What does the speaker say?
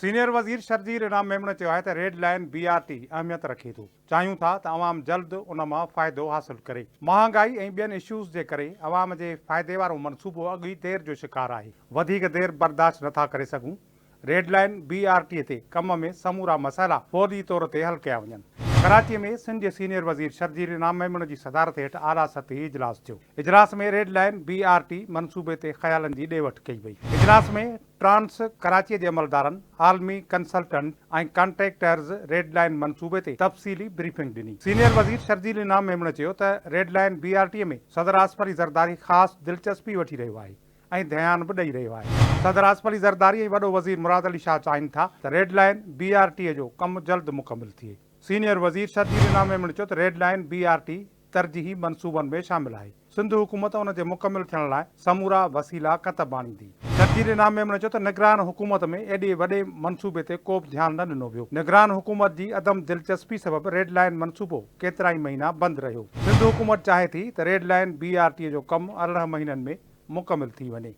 Senior وزير شرجيل انعام ميمڻ چيو آهي ته red line B R T اهميت رکي ٿو، چاهيون ٿا ته عوام جلد ان مان فائدو حاصل ڪري، مهانگائي ۽ ٻين اشوز جي ڪري عوام جي فائدي وارو منصوبو اڳ ئي دير جو شڪار آهي، وڌيڪ دير برداشت نٿا ڪري سگهون، red line B R T تي ڪم ۾ سمورا مسئلا فوري طور تي حل ڪيا وڃن. ڪراچي ۾ سنڌ جي سينيئر وزير شرجيل انعام ميمڻ جي صدارت هيٺ اعليٰ سطحي اجلاس ٿيو. اجلاس ۾ red line B R T منصوبي تي خيالن جي ڏي وٺ ڪئي وئي. اجلاس ۾ ٽرانس ڪراچي جي عملدارن، عالمي ڪنسلٽنٽ ۽ ڪانٽريڪٽرز ريڊ لائين منصوبي تي تفصيلي بريفنگ ڏني. سينيئر وزير شرجيل انعام ميمڻ چيو ته red line B R T ۾ صدر آصف علي زرداري خاص دلچسپي وٺي رهيو آهي ۽ ڌيان به ڏئي رهيو آهي. صدر آصف علي زرداري ۽ وڏو وزير مراد علي شاهه چاهين ٿا ته red line B R T جو ڪم جلد مڪمل ٿئي. سينيئر وزير شرجيل انعام ميمڻ چيو ته red line B R T ترجيحي منصوبن ۾ شامل آهي، سنڌ حڪومت ان جي مڪمل ٿيڻ لاء سمورا وسيلا ڪتب آڻيندي. شرجيل انعام ميمڻ چيو ته نگران حڪومت ۾ ايڏي وڏي منصوبي تي ڪو به ڌيان نه ڏنو ويو، نگران حڪومت جي عدم دلچسپي سبب ريڊ لائين منصوبو ڪيترائي مهينا بند رهيو، سنڌ حڪومت چاهي ٿي ته red line B R T جو ڪم 18 مهينن ۾ مڪمل ٿي وڃي.